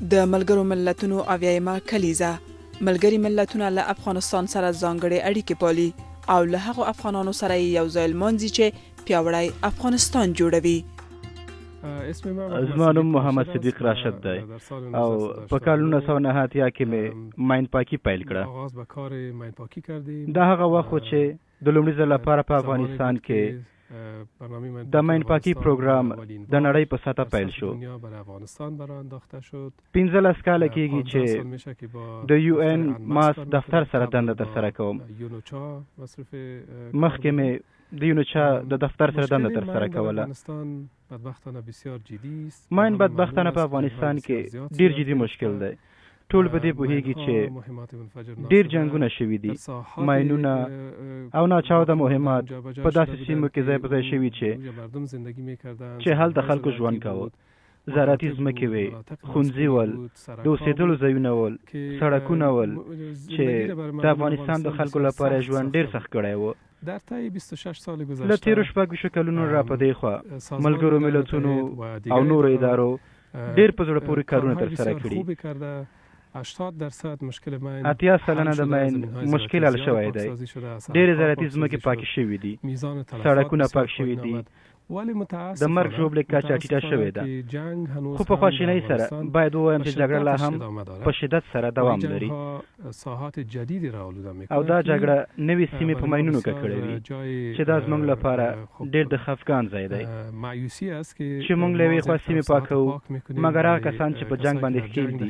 د ملګرو ملتونو اویایمه کلیزه، ملګري ملتونه له افغانستان سره ځانګړې اړیکې پالي او له هغو افغانانو سره یې یو ځای لمانځي چې پیاوړی افغانستان جوړوي. زما نوم محمد صدیق راشد دی او په کال 1989 کې مې ماین پاکي پیل کړه. دا هغه وخت و چې د لومړي ځل لپاره په افغانستان کې د ماین پاکي پروګرام د نړۍ په سطح پیل شو. 15 کاله کېږي چې د یو ان ماس دفتر سره دنده ترسره کوم. مخکې مې د یونوچا د دفتر سره دنده ترسره کوله. ماین بدبختانه په افغانستان کې ډیر جدي مشکل دی. ټول په دې پوهیږي چې ډیر جنګونه شوي دي، ماینونه او ناچاوده مهمات په داسې سیمو کې ځای په ځای شوي چې هلته خلکو ژوند کاوه. زراعتي ځمکې وې، ښونځي ول، د اوسېدلو ځایونه ول، سړکونه ول چې د افغانستان د خلکو لپاره یې ژوند ډېر سخت کړی و. له تېرو 26 کلونو را په دې خوا ملګرو ملتونو او نورو ادارو ډېر په زړه پورې کارونه ترسره کړي. 80% د ماین مشکل حل شوی دی، ډېرې زراعتي ځمکې پاکې شوې دي، سړکونه پاک شوي دي، د مرګ ژوبلې کچه ټیټه شوې ده، خو په خواشینۍ سره باید ووایم چې جګړه لا هم په شدت سره دوام لري او دا جګړه نوې سیمې په ماینونو ککړوي چې دا زموږ لپاره ډېر د خفګان ځای دی چې موږ له یوې خوا سیمې پاکوو، مګر هغه کسان چې په جنګ باندې ښکېل دي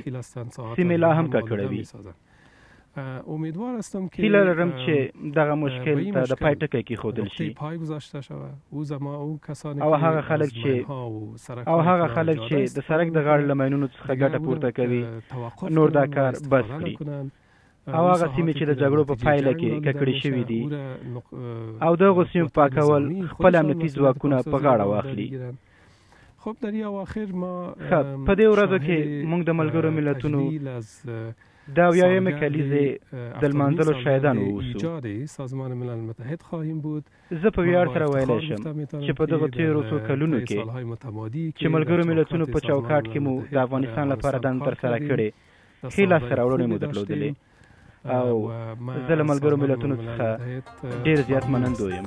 سیمې لا هم ککړوي. هیله لرم چې دغه مشکل ته د پای ټکی کیښودل شي او هغه خلک چې او هغه خلک چې د سرک د غاړې له ماینونو څخه ګټه پورته کوي نور دا کار بس کړي او هغه سیمې چې د جګړو په پایله کې ککړې شوې دي او دغو سیمو پاکول خپل امنیتي ځواکونه په غاړه واخلي. ښه، په دې ورځو کې موږ د ملګرو ملتونو د اویایمې کلیزې د لمانځلو شاهدان واوسو. زه په ویاړ سره ویلی شم چې په دغو تېرو څو کلونو کې چې ملګرو ملتونو په چوکاټ کې مو د افغانستان لپاره دنده ترسره کړې، ښې لاسته راوړنې مو درلودلې او زه له ملګرو ملتونو څخه ډېر زیات منندوی یم.